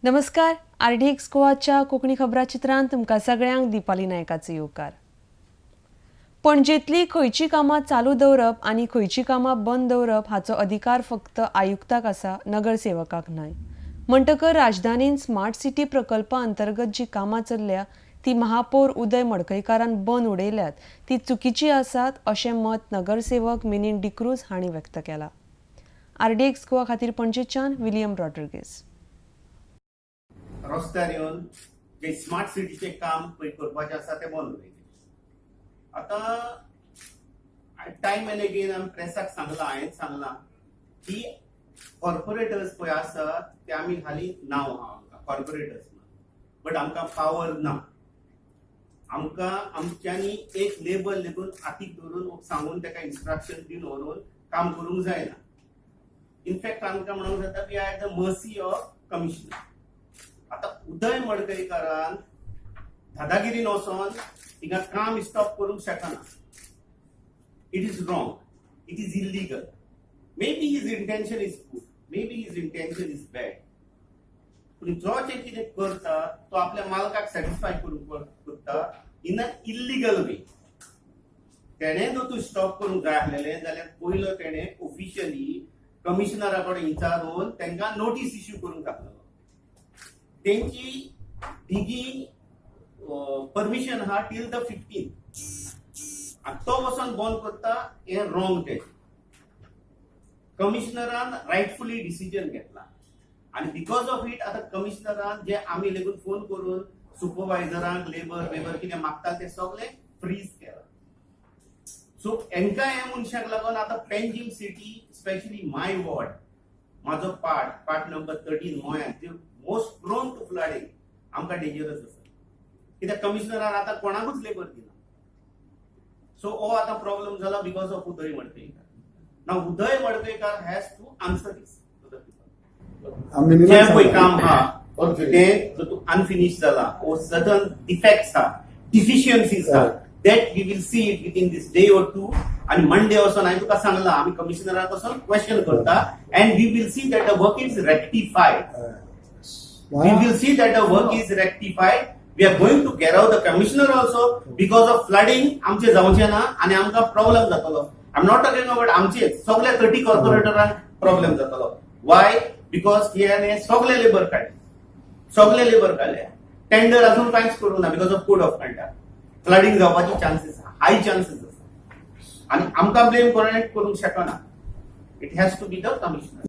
नमस्कार, आरडीएक्स गोवाच्या कोंकणी खबराचित्रांत तुमकां सगळ्यांक दीपाली नायकाचो येवकार. पणजेंतली खंयची कामां चालू दवरप आनी खंयची कामां बंद दवरप हाचो अधिकार फक्त आयुक्ताक आसा, नगरसेवकाक न्हय. म्हणटकर राजधानीन स्मार्ट सिटी प्रकल्पा अंतर्गत जी कामां चल्ल्या ती महापौर उदय मडकयकारान बंद उडयल्यात ती चुकीची आसात, अशें मत नगरसेवक मिनीन डिक्रूज हांणी व्यक्त केलां. आरडीएक्स गोवा खातीर पणजेच्यान विलियम रॉड्रिगीस. रस्त्यार येवन जे स्मार्ट सिटीचें काम पळय करपाचें आसा तें बंद उडयलें. आतां टायम एन्ड अगेन आमी प्रेसाक सांगलां, हांवें सांगलां की कॉर्पोरेटर्स पळय आसात ते आमी हालीं नांव आहा आमकां कॉर्पोरेटर्स म्हणून, बट आमकां पावर ना. आमकां आमच्यांनी एक लेबर लेगून हातीक धरून सांगून ताका इन्स्ट्रक्शन दिवन व्हरून काम करूंक जायना. इनफॅक्ट आमकां म्हणूंक जाता, we are at the mercy of commissioner. आतां उदय मडकयकारान दादागिरीन वचोन हिंगा काम स्टॉप करूंक शकना. It is wrong, it is illegal. Maybe his intention is good, maybe his intention is bad, पूण जो जे कितें करता तो आपल्या मालकाक सॅटिस्फाय करूंक करता इन अ इल्लिगल वे. तेणें जर तूं स्टॉप करूंक जाय आसलेलें जाल्यार पयलो तेणें ऑफिशियली कमिशनरा कडेन विचारून तांकां नोटीस इश्यू करूंक घातलेलो. तेंची डिगींग परमिशन आहा टील the 15. आनी तो वचोन बंद करता हें रॉंग. तें कमिशनरान रायटफुली डिसिजन घेतला आनी because of it आतां कमिशनरान जे आमी लेगून फोन करून सुपरवायझरांक लेबर वेबर कितें मागता ते सगळे फ्रीज केला. सो हेंकां ह्या मनशाक लागून आतां Panjim city, specially my ward, म्हाजो पार्ट नंबर 13 मोयान, मोस्ट प्रोन टू फ्लडिंग, आमकां डेंजरस आसा, कित्याक कमिशनरान आतां कोणाकूच लेबर दिना. सो हो आतां प्रॉब्लम जाला because of Uday Madkaikar. Now Uday Madkaikar has to answer this to the people. जें पळय काम आहा तें जर तूं अनफिनिश जाला or certain defects आहा, डिफिशियन्सीज आहा, that we will see it within this day or two. आणि मंडे वचोन हांवें तुका सांगलां, आमी कमिशनराक वचोन क्वेश्चन करता and we will see that the work is rectified. We will see that the work is rectified. We are going to get out the commissioner also because of flooding. आमचे जावचे ना आणि आमकां प्रॉब्लेम जातलो. I am not talking about आमचे, सगळे 30 कॉर्पोरेटरांक problem जातलो. Y? Because हे सगळे लेबर काडले, सगळे लेबर काडले, टेंडर अजून कांयच करूं ना because of code of conduct. Flooding जावपाची चान्सीस, हाय चान्सीस आसा आणि आमकां ब्लेम करूंक शकना. It has to be the commissioner.